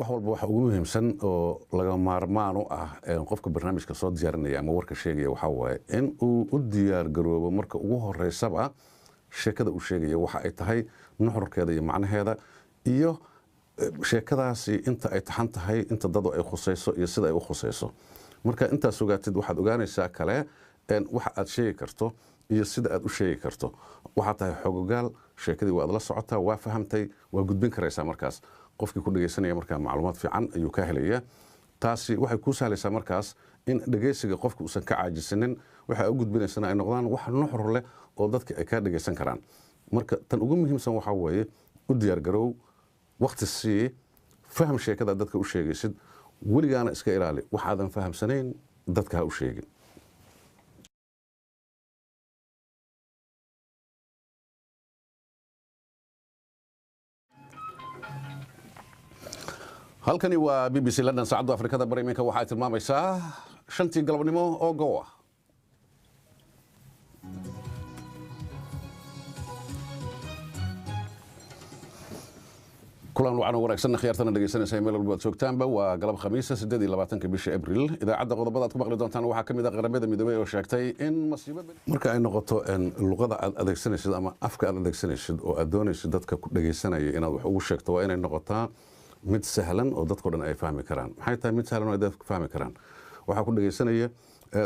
Wax walba waxa ugu muhiimsan oo laga maarmaan u ah qofka barnaamijka soo diyaarinaya ama warka sheegaya waxaa waaye in uu u diyaar garoobo marka ugu horeysaba sheekada uu sheegaya waxa ay tahay, nuxurkeeda iyo macnaheeda, iyo sheekadaasi inta ay taxan tahay, inta dadu ay khusayso iyo sida ay u khusayso. Marka intaas ogaatid, waxaad ogaanaysaa kale waxa aad sheegi karto iyo sida aad u sheegi karto. Waxaad tahay xogogaal, sheekadii waad la socotaa, waa fahamtay, waa gudbin karaysaa. Markaas qofkii ku dhegaysanaya markaa macluumaad fiican ayuu ka helaya. Taasi waxay kuu sahlaysaa markaas in dhegaysiga qofka uusan ka caajisanin, waxa u gudbinaysana ay noqdaan wax nuxur leh oo dadka ay kaa dhegaysan karaan. Marka tan ugu muhiimsan waxaa weeye u diyaargarow, waqti sii, faham sheekada dadka u sheegaysid, weligaana iska ilaali waxaadan fahamsanayn dadka ha u sheegin. Halkani waa BBC London. Saacadda Afrikada Bari iminka waxay tilmaamaysaa 5tii galabnimo oo gowa. Kulan wacan oo wanaagsan, khiyaartana dhegeysanaysa meel walba aad joogtaanba. Waa galab Khamiisa, 28-ka bisha Abril. Idaacadda qodobada aad ku maqli doontaan waxaa ka mid ah Qaramada Midoobey oo sheegtay in masiibo marka ay noqoto luqada aad adeegsanaysid ama afka aad adeegsanaysid oo aad doonaysid dadka ku dhegeysanaya inaad wax ugu sheegto, waa inay noqotaa mid sahlan oo dadko dhan ay fahmi karaan. Maxay tahay mid sahlan oo ay dadku fahmi karaan? Waxaa ku dhegeysanaya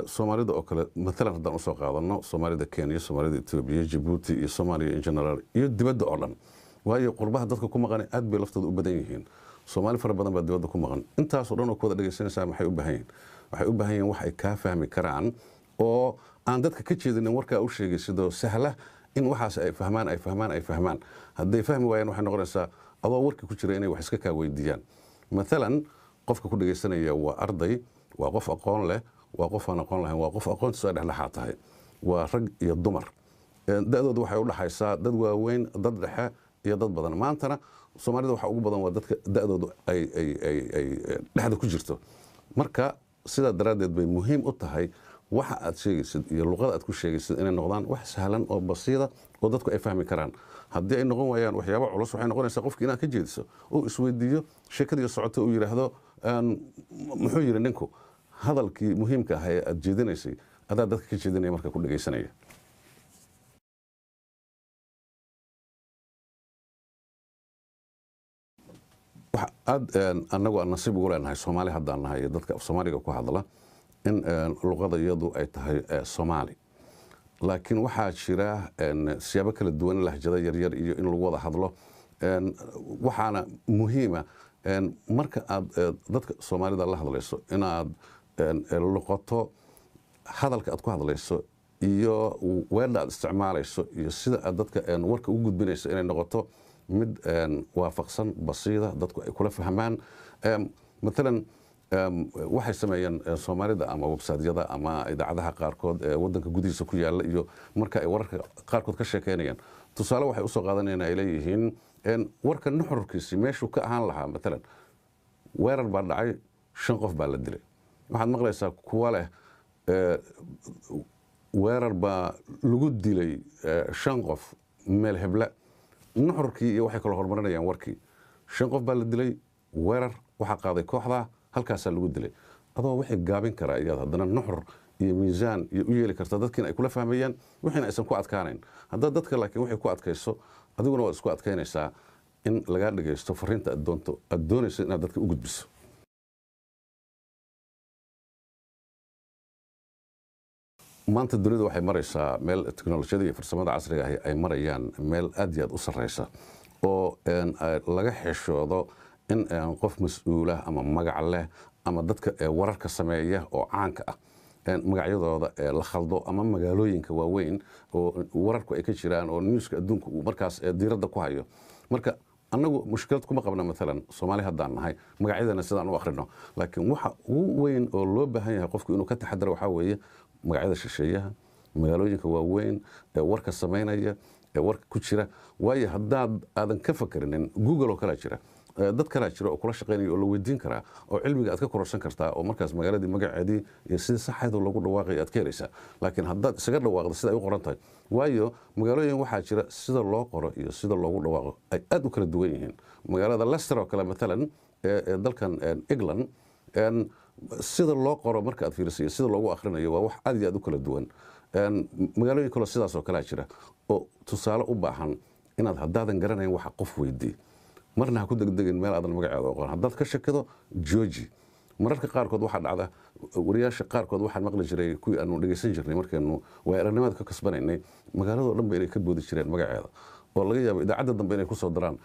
Soomaalida oo kale maalan, haddaan usoo qaadano Soomaalida Kenya, Soomaalida Etoobiya, Jabuuti iyo Soomaaliya in general iyo dibadda oo dhan, waayo qurbaha dadka ku maqan aad bay laftooda u badan yihiin. Soomaali fara badan baa dibadda ku maqan. Intaasoo dhan oo ku wada dhegeysanaysaa maxay u baahan yihiin? Waxay u baahan yihiin wax ay kaa fahmi karaan oo aan dadka ka jeedinin warkaa u sheegay, sidoo sahla in waxaas ay fahmaan, ay fahmaan, ay fahmaan. Hadday fahmi waayaan, waxay noqonaysaa adoo warkii ku jira inay wax iska kaa weydiiyaan. Maalan qofka ku dhegeysanaya waa arday, waa qof aqoon leh, waa qof aan aqoon lahayn, waa qof aqoontiisu ay dhexdhexaad tahay, waa rag iyo dumar, da-doodu waxay u dhaxaysaa dad waaweyn, dad dhexe iyo dad badan. Maantana Soomaalida waxa ugu badan waa dadka da-doodu ay dhexda ku jirto. Marka sidaa daraaddeed bay muhiim u tahay waxa aad sheegaysid iyo luqada aad ku sheegaysid inay noqdaan wax sahlan oo basiida oo dadku ay fahmi karaan. Haddii ay noqon waayaan waxyaabo culus, waxay noqonaysaa qofki inaad ka jeediso oo isweydiiyo sheekadii socoto, uu yidhaahdo, "Muxuu yidhi ninku?" Hadalkii muhiimka ah ee aad jeedinaysay adaa dadka ka jeedinaya marka ku dhegaysanaya. Aad annagu aan nasiib ugu leenahay Soomaali haddaan nahay iyo dadka af Soomaaliga ku hadla in luqada iyadu ay tahay Soomaali, laakiin waxaa jira siyaabo kala duwan, lahjado yaryar iyo in lagu wada hadlo. Waxaana muhiima marka aad dadka Soomaalida la hadlayso inaad luqato hadalka aad ku hadlayso iyo weedha aad isticmaalayso iyo sida aad dadka warka ugu gudbinayso inay noqoto mid waafaqsan, basiida, dadku ay kula fahmaan. Maalan waxay sameeyeen Soomaalida ama websaytyada ama idaacadaha qaarkood ee wadanka gudihiisa ku yaala iyo marka ay wararka qaarkood ka sheekeynayaan, tusaale waxay usoo qaadanayaan ay leeyihiin warka nuxurkiisi meeshuu ka ahaan lahaa, maalan weerar baa dhacay, 5 qof baa la dilay, waxaad maqlaysaa kuwa leh weerar baa lagu dilay 5 qof meel hebla. Nuxurkii iyo waxay kala horumarinayaan warkii. 5 qof baa la dilay, weerar waxaa qaaday kooxda, halkaasaa lagu dilay. Adoo wixii gaabin karaa iyaad haddana nuxur iyo miisaan iyo u yeeli karta dadkiina ay kula fahmayaan, wixiina aysan ku adkaanayn. Haddaad dadka laakiin wixii ku adkayso, adiguna waad isku adkaynaysaa in lagaa dhagaysto fariinta aad doonto, aad doonayso inaad dadka u gudbiso. Maanta dunida waxay maraysaa meel teknolojiyada iyo farsamada casriga ahi ay marayaan meel aad iyo aad u sarreysa oo laga xishoodo in qof mas-uulah ama magac leh ama dadka wararka sameeya oo caanka ah magacyadooda la khaldo, ama magaalooyinka waaweyn oo wararku ay ka jiraan oo newska adduunka uu markaas diiradda ku hayo. Marka annagu mushkilad kuma qabna maalan Soomaali haddaan nahay magacyadana sidaan u akhrino, laakiin waxa ugu weyn oo loo baahan yahay qofku inuu ka taxadaro waxaa weeye magacyada shisheeyaha, magaalooyinka waaweyn ee warka samaynaya ee warka ku jira. Waayo haddaad aadan ka fakarinin, Google oo kalaa jira, dad kalaa jira oo kula shaqaynaya oo la weydiin karaa oo cilmiga aad ka kororsan kartaa, oo markaas magaaladii magaceedii iyo sidii saxeed loogu dhawaaqay aad ka helaysaa. Laakiin haddaad isaga dhawaaqdo sida ay u qoran tahay, waayo magaalooyin waxaa jira sida loo qoro iyo sida loogu dhawaaqo ay aad u kala duwan yihiin, magaalada Leicester oo kale maalan. ee dalkan England, sida loo qoro marka aad fiiriso iyo sida loogu akhrinayo waa wax aad iyo aad u kala duwan. Magaalooyin kaloo sidaas oo kalea jira oo tusaale u baahan inaad haddaadan garanayn waxa qof weydii, marna ha ku degdegin meel aadan magaceeda aqoon. Haddaad ka shakido, jooji. Mararka qaarkood waxaa dhacda wariyaasha qaarkood, waxaan maqli jiray kuwii aanu dhegeysan jirnay markaynu waaya aragnimada ka kasbanaynay, magaaladoo dhan ba inay ka boodi jireen magaceeda, oo laga yaabo idaacadda dambe inay kusoo daraan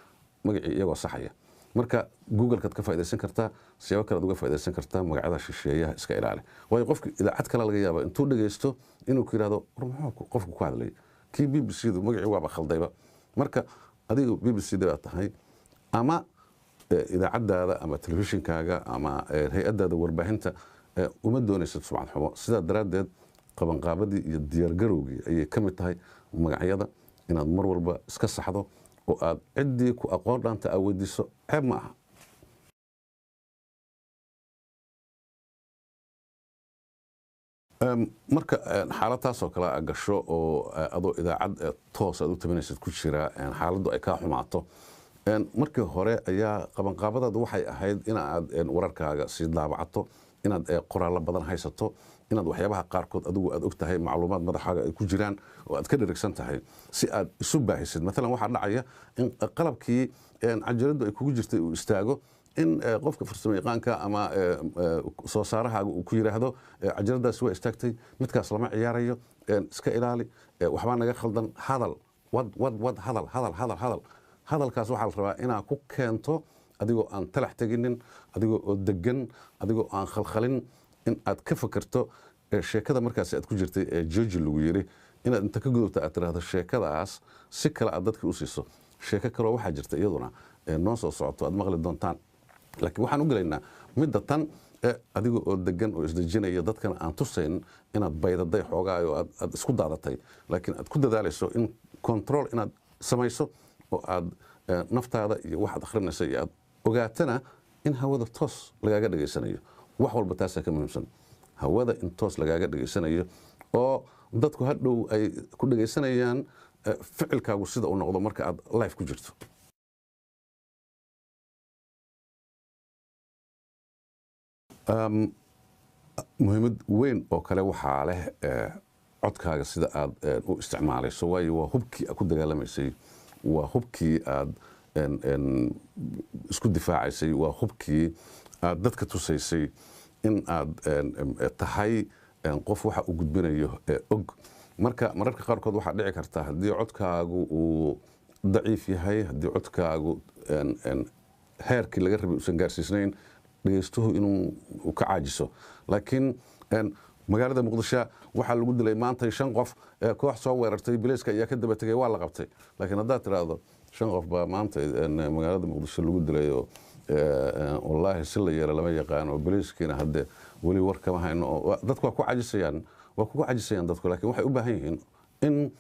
magacii iyagoo saxaya. Marka Googlekaad ka faa'idaysan kartaa, siyaabo kale aad uga faa'idaysan kartaa. Magacyada shisheeyaha iska ilaali, waayo qofki idaacad kale laga yaaba intuu dhegeysto inuu ku yidhahdo, "War muxuu qofku ku hadlayay? Kii BBC du magacii waaba khaldayba." Marka adiga BBC da baa tahay, ama idaacaddaada ama telefishinkaaga ama hay-addaada warbaahinta uma doonaysid sumcad xumo. Sidaa daraaddeed qabanqaabadii iyo diyaargarowgii ayay ka mid tahay magacyada inaad mar walba iska saxdo oo aad ciddii ku aqoon dhaanta aad weydiiso. Ceeb ma aha. Marka xaalad taasoo kale a gasho oo adoo idaacad toos aad u tabinaysid ku jira, xaaladdu ay kaa xumaato, markii hore ayaa qabanqaabadaadu waxay ahayd in aad wararkaaga sii daabacato, inaad qoraallo badan haysato, inaad waxyaabaha qaarkood adigu aad og tahay, macluumaad madaxaaga ay ku jiraan oo aad ka dherigsan tahay, si aad isu baahisid. Maalan waxaa dhacaya in qalabkii cajaladdu ay kugu jirtay uu istaago, in qofka farsamo yaqaanka ama soo saarahaaga uu ku yidhaahdo, "Cajaladaasi waa istaagtay, midkaas lama ciyaarayo, iska ilaali, waxbaa naga khaldan." Hadal wad wad wad, hadal hadal hadal hadal. Hadalkaas waxaa la rabaa inaad ku keento adigoo aan talax teginin, adigoo oo degan, adigoo aan khalkhalin, in aad ka fakerto sheekada markaasi aad ku jirtay ee jooji lagu yiri, inaad inta ka gudubta aad tiraahdo sheekadaas si kale aad dadka u siiso. Sheeko kaloo waxaa jirta iyaduna noo soo socoto, aad maqli doontaan, laakiin waxaan u gelaynaa midda tan. Adiga oo degan oo isdejinaya, dadkana aan tusayn inaad baydaday xoogaa oo aad isku daadatay, laakiin aad ku dadaalayso in control inaad samayso oo aad naftaada iyo waxaad akhrinaysa iyo aad ogaatana in hawada toos lagaaga dhegaysanayo. Wax walba taasaa ka muhiimsan, hawada in toos lagaaga dhegaysanayo oo dadku hadhow ay ku dhegaysanayaan ficilkaagu sida uu noqdo marka aad live ku jirto. Muhiimad weyn oo kale waxaa leh codkaaga sida aad u isticmaalayso, waayo waa hubkii aad ku dagaalamaysay, waa hubkii aad isku difaacaysay, waa hubkii aad dadka tusaysay in aad tahay qof waxa uu gudbinayo og. Marka mararka qaarkood waxaa dhici karta haddii codkaagu uu daciif yahay, haddii codkaagu heerkii laga rabay uusan gaarsiisnayn, dhegeystuhu inuu ka caajiso. Laakiin magaalada Muqdisho waxaa lagu dilay maantay shan qof, koox soo weerartay, bileyska ayaa ka daba tegay, waa la qabtay. Laakiin haddaad tiraahdo shan qof baa maanta magaalada Muqdisho lagu dilay oo wallaahi si la yeelo lama yaqaano, bileyskiina hadde weli war kama hayno, oo dadku waa ku caajisayaan, waa kugu caajisayaan dadku. Laakiin waxay u baahan yihiin in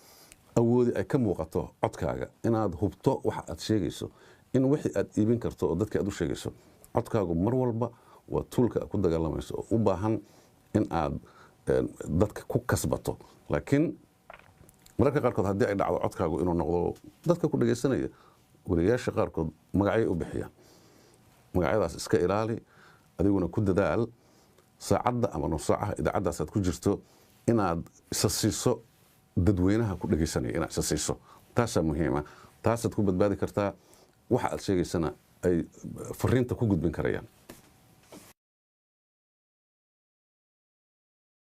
awoodi ay ka muuqato codkaaga, inaad hubto waxa aad sheegayso, in wixii aad iibin karto oo dadka aad u sheegayso. Codkaagu mar walba waa toolka aad ku dagaalamayso oo u baahan in aad dadka ku kasbato. Laakiin mararka qaarkood haddii ay dhacdo codkaagu inuu noqdo dadka ku dhegaysanaya, wariyaasha qaarkood magacyay u bixiyaan. Magacyadaas iska ilaali, adiguna ku dadaal saacadda ama nus saacaha idaacaddaas aad ku jirto inaad isa siiso dadweynaha ku dhegaysanaya, inaad isa siiso. Taasaa muhiima, taasaad ku badbaadi kartaa, waxa aad sheegaysana ay fariinta ku gudbin karayaan.